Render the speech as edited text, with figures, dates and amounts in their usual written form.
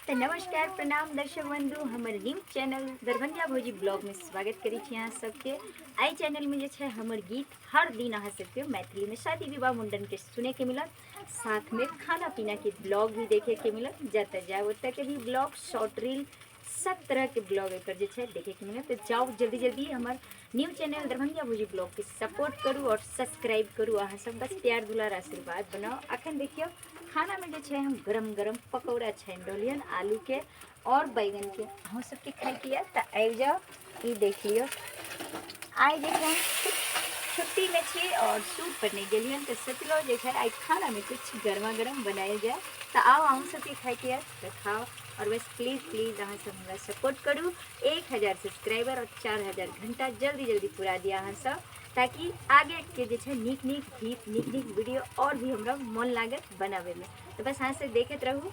तऽ नमस्कार, प्रणाम दर्शक बंधु। हमर न्यूज चैनल दरभंगा भौजी ब्लॉगमे स्वागत करै छी अहाँ सबके। एहि चैनलमे जे छै हमर गीत हर दिन अहाँ सबके मैथिलीमे शादी विवाह मुंडनके सुनैके मिलत, साथमे खाना पीनाके ब्लॉग भी देखैके मिलत। जतऽ जायब ओतऽके भी ब्लॉग, शॉर्ट रील, सब तरहके ब्लॉग एकर जे छै देखैके मिलत। तऽ जाउ जल्दी जल्दी हमर न्यूज चैनल दरभंगा भौजी ब्लॉगके सपोर्ट करू और सब्सक्राइब करू। अहाँ सब बस प्यार दुलार आशीर्वाद बनाउ। अखन देखियौ, खानामे जे छै हम गरम गरम पकौड़ा छानि रहलियै हन आलूके और बैगनके। अहूँ सबके खाइके यऽ तऽ आबि जाउ। ई देख लियौ, आइ जे छै हम छुट्टीमे छी और शूट पर नहि गेलियनि, तऽ सोचलहुँ जे छै आइ खानामे किछु गरमा गरम बनायल जाय। तऽ आउ, अहूँ सबके खाइके यऽ तऽ खाउ। और बस प्लीज प्लीज अहाँ सब हमरा सपोर्ट करू। 1000 सब्सक्राइबर और 4000 घंटा जल्दी जल्दी पूरा दिअ अहाँ सब, ताकि आगेके जे छै नीक नीक गीत, नीक नीक वीडियो और भी हमरा मन लागत बनाबैमे। तऽ बस अहाँ सब देखैत रहू।